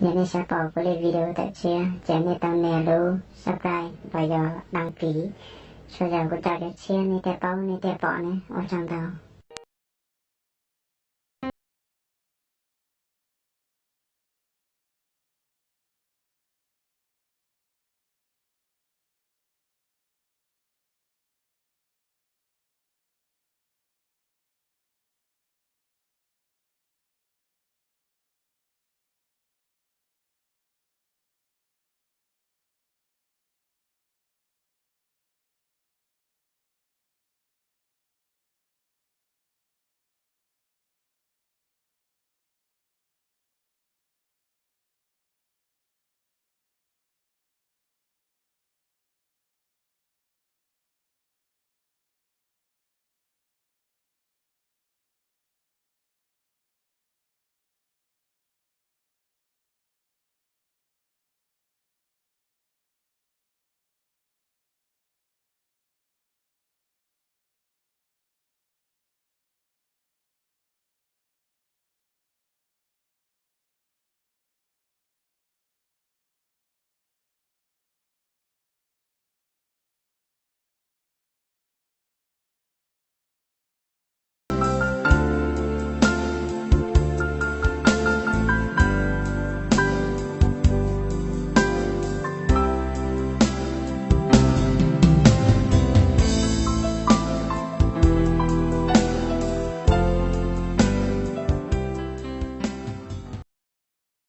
Yog nej xav pom kuv li video tawm tshiab ces nej tau nias lub subscribe los yog đăng ký, sau zog kuv cov tshiab nej thiaj paub nej thiaj pom ne. Ua tsaug ntau.